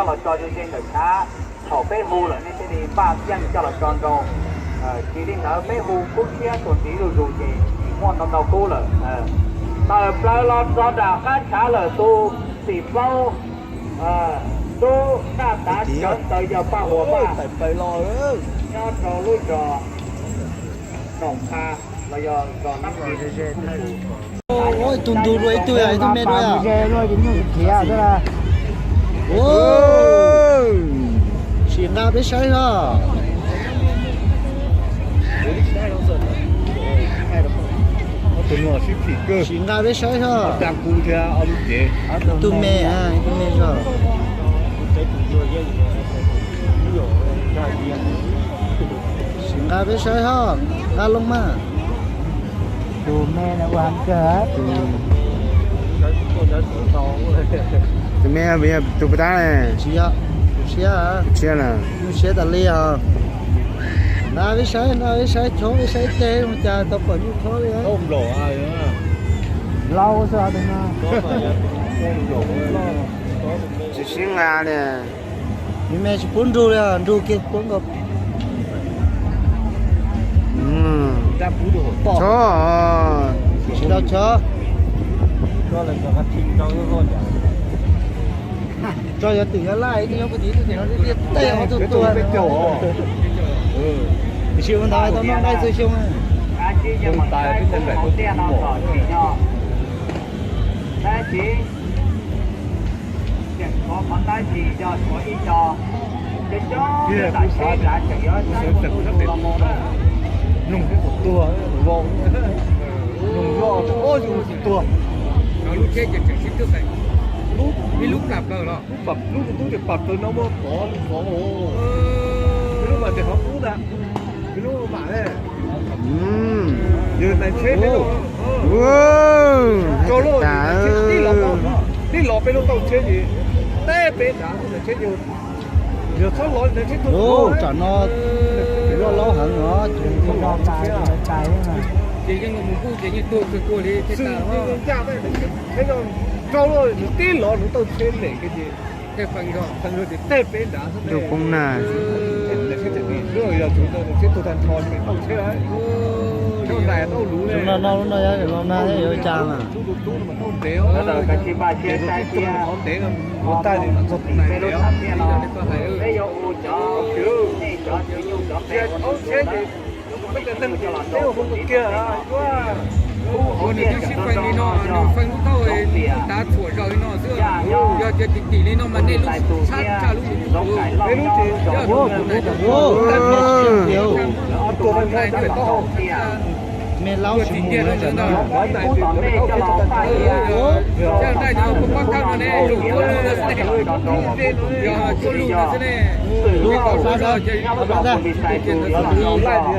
Coj los tso ze ze ntawm tshav, thaum peb hu lawm nej thiaj li npaj yeej coj los tso nrau. Tsis li ntawd peb hu kub siab tuag ntxiv zuj zus ces tsis muaj ntau ntau kub lawm. Tawm plaws los txog nram qab tshav lawm tus xim paub tub Naj Tav Cawv ntawd yog Paj Huas Vaj nyob rau lub zos Noom Pha los yog zos Nab Ki. Ib tug ntug dua ib tug, ib tug me dua. Sim nqa peb saib os. Sim nqa peb saib os. Ib tug me, ib tug me zog. Sim nqa peb saib os, nqa loo mas. Tus me na ua heev kawg. Tus me yog tus puas tab? Tsis yog, tus tshiab, tus tshiab na. Nyuj siab tas li os. Nqa peb saib, nqa peb saib, chob peb saib teg ua cas tau pom nyuj chob li. Laus xwb os tus no. Tsis sib nqa li. Nws me tsis pub nrug li, nrug kiag puab nkaus. Chob, tsis tau chob. Tso yuav twm yuav laj, nyob puag tim ib tug tim no liab liab tej ob tug tuag. Tiam sis ua ntawd tau noj nqaij txhua xyoo. Tab sis tseem tshuav qhov tab sis yog tshuav ib co cov cov tam seb nrad tseem yuav sab ntuj los mus na. Noog twb txog tuag, noog loj ob yus txog tuag. Lub tsheb ces tseem sib twb qees, ib lub plam plaws los, lub tus tub ces plam plaws no muaj qhov lub qhov, lub mas ces qhov qub ntag, lub mam ne. Yog nais tsheb peb, tib los peb lub tauj tsheb ces teb peb nrad, nais tsheb yog txhob los nais tsheb tuag. Tsam no loj laub heev os. Ces yeej los mus kuj ces yeej tuag kawg tuag li. Xwb ncaj ncaj, nais tsheb rau lawm nws tib los nws tauj tsheb lem kiag ces feeb rau ces teb peb nrad. Ntuj poob nag. Nais tsheb tseem dim xwb, yog tsuav nais tsheb tuag tag nrho ces tauj tsheb lawm. Zoo no no lub no yuav los nag yuav ua cas mas. Tub tub no mas tauj ntev, ntev no mus tag txog tus nais ntev. Peb yuav ua cov, cov tsheb ces peb cov neeg ces peb ua hauv kiag. Ua nws twb sib feem li no, nws feem lub tauj tav txhuam zaws li no xwb. Yog tias tim tim li no mas nej lub tshab tshaj lub lub. Peb lub ces tuag tag nrho ces tsis tau hau. Me laub tsis mus no. Yog nqaij no pab thawj no ne, lub tuab lug no xwb ne. Yog tuab lug no xwb ne. Lub,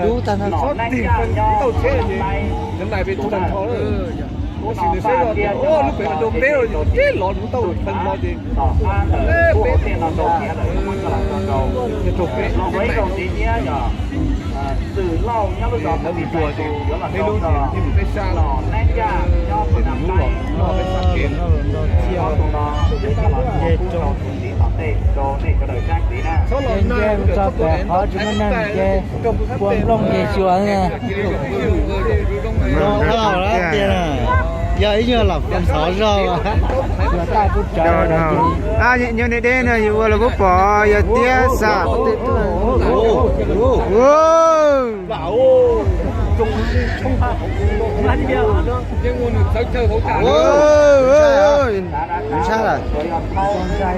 lub tag no txhob tig feem tauj tsheb ces cov nais peb tuag tag nrho lawm. Tab sis nws saib los tias lub pem mas rau peb los ces tib los nws tauj feem los ces peb rau peb, rau peb. Ntawd mus tuag ces peb lub ces yeej peb sab los, lub los noj peb sab kev. Txhob los nag, txhob tuaj ev nqaij, txhob tuaj ev nqaij, rau peb sab pem. Yog ib nyuag lam xov zog. Nyob deb deb no yus ua los kuj pom yog tiab xam. Ntshai lawm. Ntshai,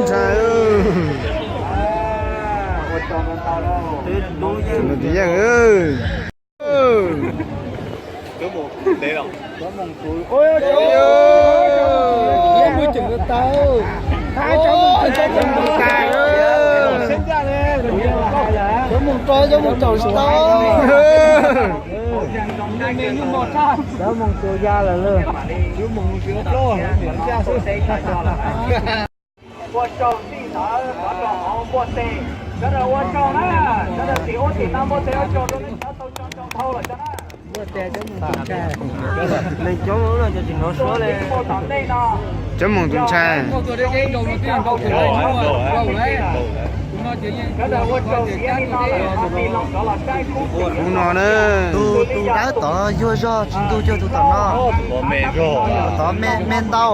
ntshai. Tus yeej. Cov mus rau cov mus caum tsis tau. Cov mus tus ya lawm lauj. Ua tsaug txij ntawd rov rau hauv npuaj teg, sawv daws ua tsaug na, sawv daws tim ub tim no npuaj teg ua tsaug rau nej cov tau tso ntau dhau lawm cov na. Cov moos tus ntshai. Kuv no na. Tus tus dawb tod yuag zog tsis ntuj cuag tus tom no. Tod me ntau.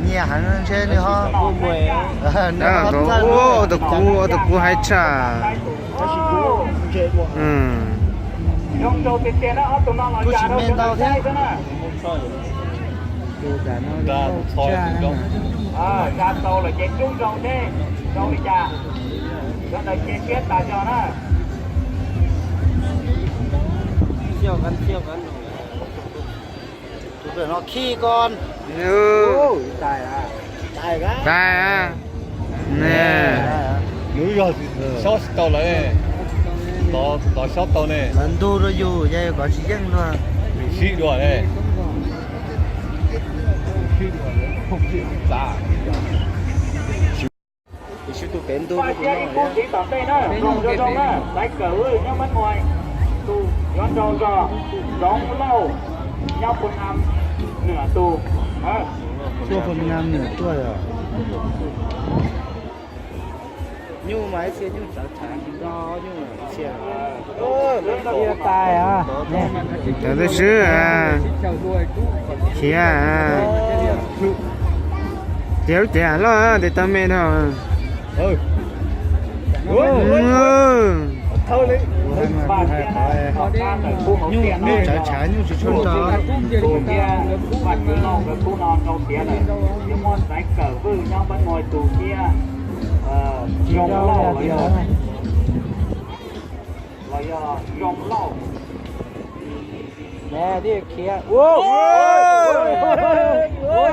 Nyias heev ntshe nws ho. Ua tus kuv, ua tus kuv hais tshaj. Kuj tsis me ntau thiab. Tus no khij ko. Tsis tas. Nws yog xyob tsis tau lawm, tov xyob tau ne. Lawv ntug rau yus, yog kov tsis yeej luag. Yus sib dua ne. Tus peb ntug rau tus no. Txais kawm nyob Mab Muas, tus yuav nraug zog Zoov Lauj nyob Phu Nam Nwm tus. Tuaj Phu Nam Nwm tuaj yog. Nyuj mas ib txhia nyuj txawv txhav tsis nrog nyuj ib txhia. Tawm tib si, khiav, khiav lub cev loj tes tau me dhau. Nyuj, nyuj txawv txhav nyuj tsis tshua nrog. Tus thiab Vaj Tswv Lauj nkawd khub no nrau tiav lawm, yuav muab Xaiv Kawm Vwj nyob Npab Muag tus thiab Zoo Lauj los yog, los yog Zoo Lauj.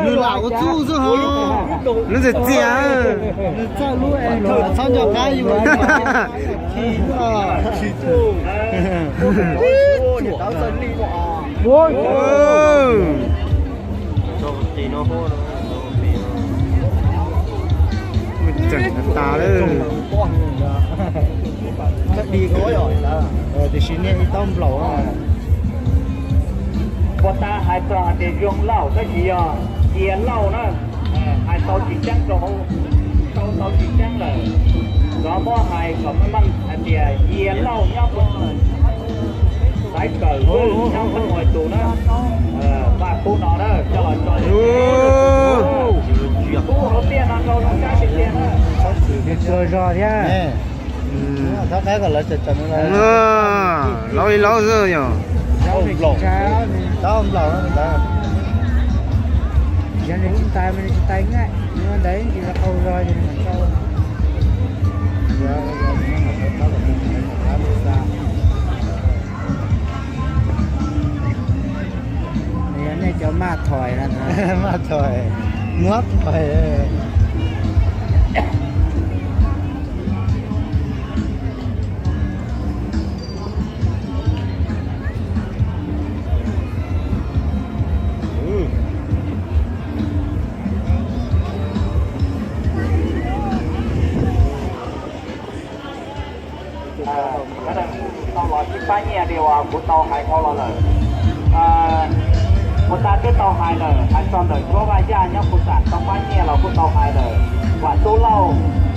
Nws lam ua txuj xwb hos. Lub ntxias txias. Nws txawj lub es txhob nco qab yus. Tseem tas lawm. Tiam sis niag ib taub nplaum. Puas tas hais txog hais tias Zoo Lauj tab sis yog Cia Lauj na. Hais tau tsis tseeb rau, tau tsis tseeb lawm. Nkawd muab hais kom meej meej hais tias Cia Lauj nyob Xaiv Kawm Vwj nyob Npab Muag tus na. Vaj khub no na coj los tso. Khub hauv tiaj no rau zoo sab tiag tiag na. Txhua zog thiab. Laub ib laub xwb yog. Yog nws tsis tais mas nws tsis tais na, nws ua ntawd tsis qau zog ces nws mam tau. Nws yog nej cov maj thoim na. Maj thoim, muab thoim. Tau los sib pab nyiaj li uas kuv tau hais dhau los lawm. Puas tas twb tau hais lawm, hais txog ntawm Suav Vaj Yaj nyob Phu Xam tau pab nyiaj los kuj tau hais lawm, Vam Tub Lauj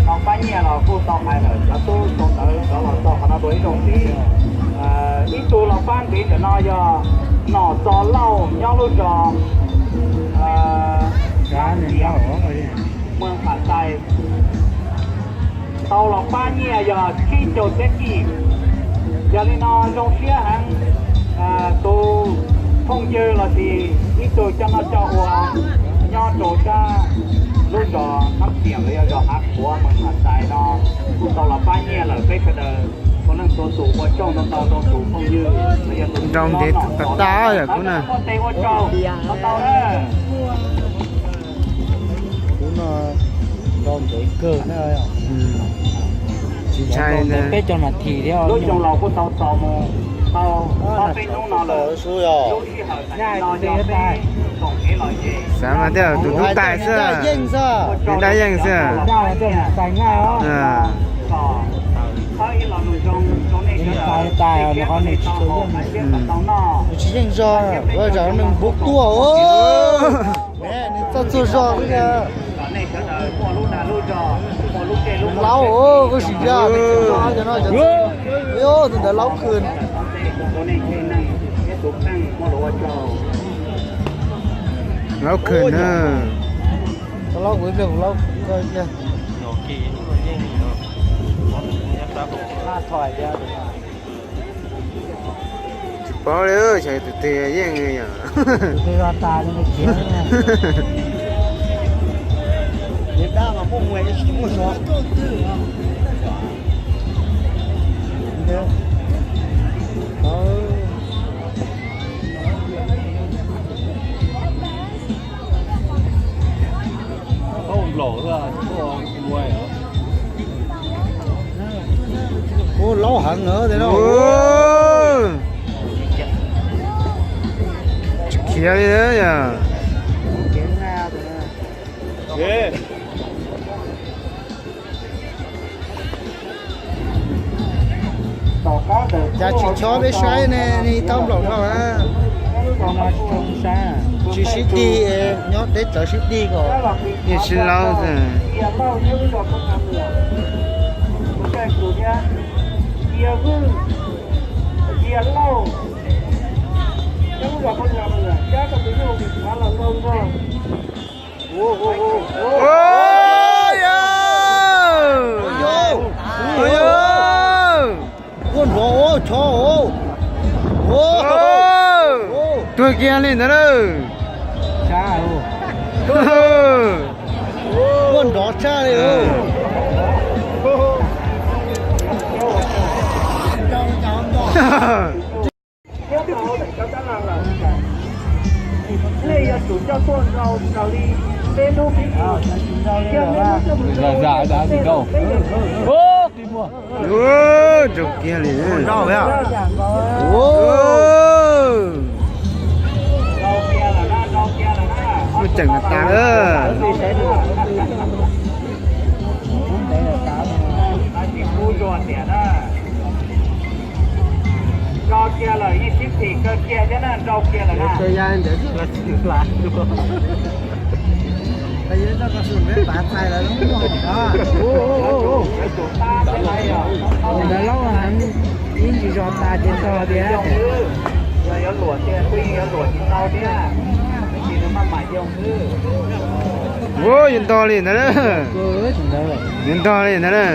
tau pab nyiaj los kuj tau hais lawm, cov tub tau ntawd cov los txog qhov no dua ib zaug ntxiv. Ib tug los pab ntxiv ntawm no yog Nom Txos Lauj nyob lub zos Muas Pham Xais. Tau los pab nyiaj yog tsib caug teb kij. Yog li no zoo siab heev, tus phooj ywg los sis ib tug coj noj coj ua nyob rau sab lub zos Nab Tiam los yog zos Hav Khuav Muas Pham Xais no kuj tau los pab nyiaj lawm. Peb sawv daws ua leej ua tus ua tsaug ntau ntau rau tus phooj ywg los yog tus nrog ntev tag tag yom kuv na. Ua tsaug ntau ntau na. Kuv no nrau ntev kawg na. Tsis ntshai ntawd peb cov nas this thiab. Lub xyoo laus kuj tau txaus mus tau ob peb hnub no lawm. Lub sij hawm tam sim no yog peb tsoom kev lom zem. Xav mas thiaj tus tub tais xwb, tus daj yeej xwb. Kom Yeej tas tas os, nws qhov nws tsis tshua yeej, nws tsis yeej zog, ua zog nws npub tuaj. Nws txoj txuag zog xwb na. Laub, koj sim zog, cov no, tus ntawd laub khwm. Laub khwm na. Koj laub kuv ib pliag, kuv laub koj ib pliag. Tsis paub li, xyov tus twg yeej li yom. Ua laub heev na. Tsis khiav li yom. Cas tsis chob peb saib ne, nej tau nplaum dhau na. Tsis sib dig, nyob teb chaws sib dig kom yeej sib laub xwb. Ua nrov ua chob. Tuag kiag li ntawd na. Ua nrov tshaj li. Ua, rau kiag li. Muaj ceem tas lawm. Nrau kiag lawm, yeej sib phim kawg kiag thiab na, nrau kiag lawm na. Ntawd laub heev, ib ntsis zog tas ces ntog tiag. Yog yuav luam tiag, twb yeej yuav luam tsis tau thiab, tab sis nws maj mam yoo xwb. Ua, yuav ntog li ntawd na. Yuav ntog li ntawd na.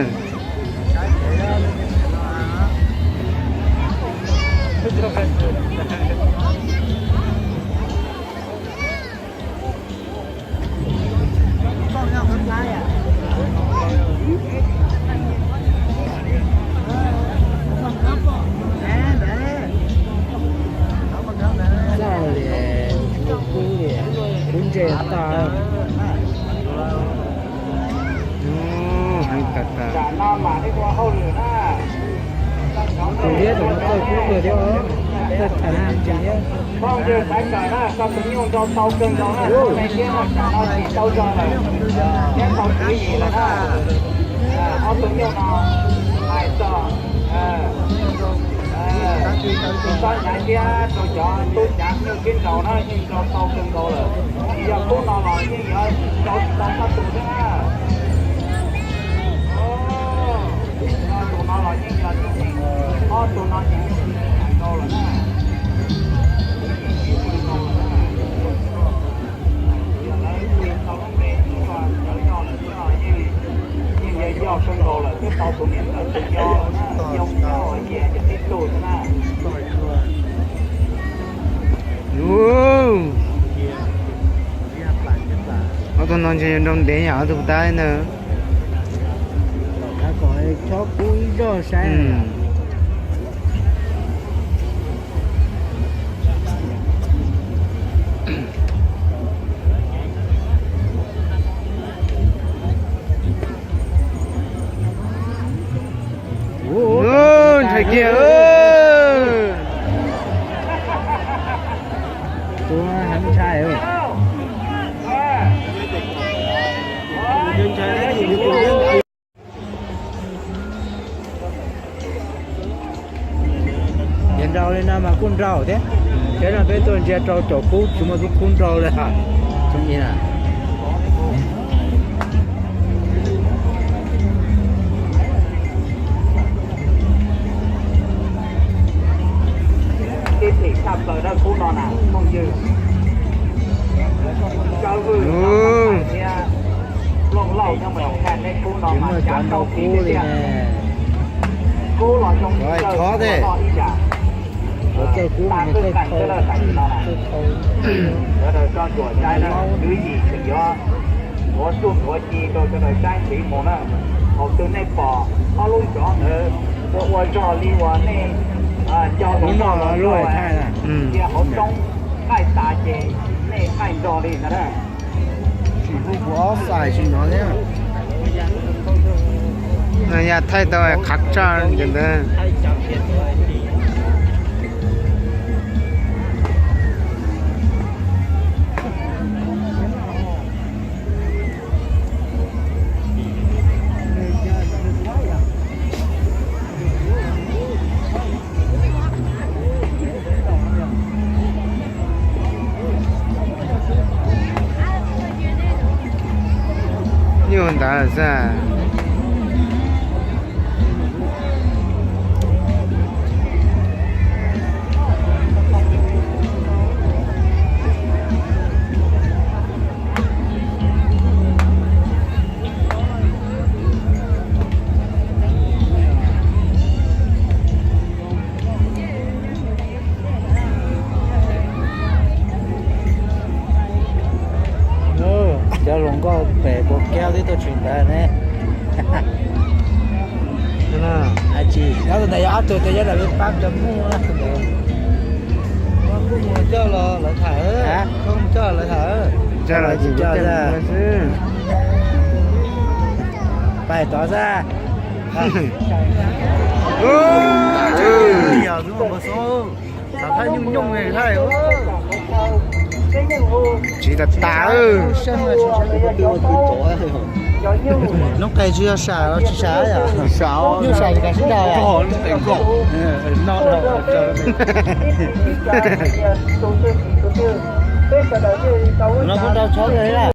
Txaj li, kub li, kub ntse tas. Heev tas tas. Tus liab tus no txawj kub kawg thiab, txawj tham ntsis thiab. Phooj ywg sawv daws na, koj tus nyuj nrau tau kawg nkaus na, tus me liab no tsam no tsis tau zog lawm, thiab tau tswv yim lawm na. Ob tug nyuj no hais txog tsis txhob hnyav siab rau cov tub cav nyuj sib nraus na, yeej nrau tau kawg nkaus lawm. Tsis yog khub no los yeej yuav nrau tsis tau txhob tus thiab na. Tus no los yeej yog tus, ob tug no ces yeej nrau lawm na. Yeej yog yog kawg nkaus lawm, twb tau tus niam ntawd tus yau, yau yau ces tib tug xwb na. Ob tug no ntshe yuav nrau ntev yam ob tug tab li ntawd. Chob kub ib zog saib. Ntshai kiag. Tus heev ntshai. Kub nraug thiab. Ces no peb tuaj ntsia rau caum kub tsis muaj kub nraug li. Kub no na phooj ywg, Tsawb Vwj thiab Looj Lauj nyob Moos Khas, neb kub no mas cov nrau kub li ne. Kub los zoo li thov tej, cov txawj kub tas twj qees xwb na tam sim no na. Sawv daws tso ntsuam saib na, tswv yim tseem yuav nthuav txuj nthuav ci rau sawv daws saib ntxiv mus na. Thaum twg nej pom ob lub tsov ntawd ua ua zog li uas nej nco hluas noj hluas nraug, cia hauv roob thaij tas ces nej thaij nrog li ntag na. Tsis hu kuv ob xais tsis hnov thiab. No yog thaij tau qhav tsoj ntawd. Nyuj ntawd xwb. Cov hluas nkauj pem puas kiag twb tuaj tshwm ntawd ne. Tsis nyob tus ntawd yog ob tug, tus nyob ntawm peb pab cov muj na, tus ntawd. Koj mus coj los lawv tham, koj mus coj lawv tham. Coj los tsis coj xwb. Pais tod xwb. Tsis tas tas. Noob qes tsis yog sam los tsis sam yom? Nyuj sam li kas sib ntaus. No kuj nrau tshab li.